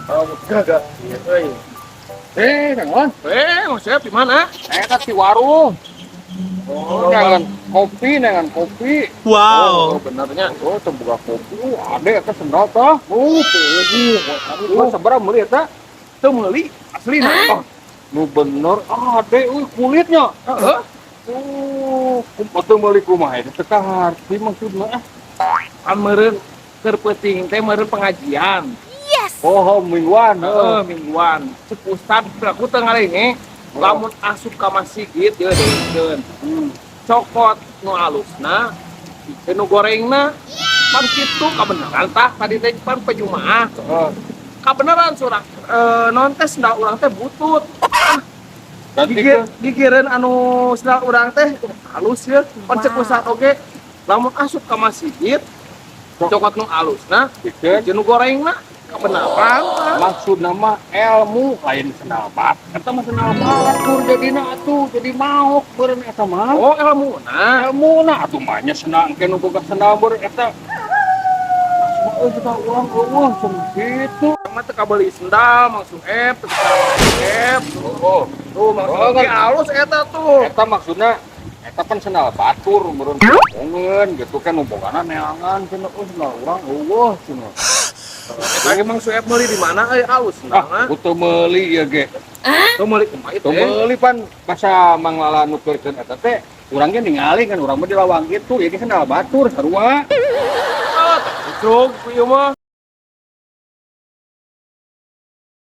Oh, gagah. Euy. Eh, Kang Wan. Eh, Mang Sueb di mana? Eta di warung. Oh, Neangan kopi, neangan kopi. Oh, benernya. Oh, teu boga kopi. Ade eta sendal tah. Oh, tuh. Oh, sabaraha meuli eta? Teu meuli asli nah. Ah, nu bener ade euy kulitnya. Heeh. Oh, kumaha teu meuli, kumaha eta teu kaharti maksudna ah. Kan meureun keur peuting teh meureun pengajian. Oh, mingguan. Heeh, mingguan. Cek ustad aku teu ngarenge. Lamun asup ka masjid ieu deungkeun. Cokot nu alusna, pikeun nu gorengna. Pan kitu kabeneran tah tadi teh pan pejumaah. Heeh. Kabeneran surah non teh sendal urang teh butut. Ganti Gigir, gigireun anu sendal urang teh halus ya. Pan cek ustad oge lamun asup ka masjid cokot nu alusna, pikeun pikeun nu gorengna. Kabeneran tah. Maksudna mah ilmu, lain sendal bat. Eta mah sendal batur jadina atuh, jadi maok beureun eta mah. Oh, ilmu nah. Ilmu na atuh mah nya sendal engke nu boga sendal beureun eta. Asma euy kita urang eueuh cenah kitu. Mah teu kabeuli sendal Mang Sueb, teu Mang Sueb. Oh, Tuh Mang Oh, Sueb kan. Halus eta tuh. Eta maksudna eta pan sendal batur meureun bohongeun gitu kan, nu bogana neangan cenah, euy sendal urang eueuh cenah. Eta ge Mang Sueb meuli di mana euy halus Ah, sendalna? ku teu meuli ieu ge. Tuh meuli kumaha Teu teh? Meuli pan basa Mang Lala nuturkeun eta teh urang ge ningali kan urang mah di lawang kitu, ieu ge sendal batur sarua. Ah, teh kucrug ieu mah.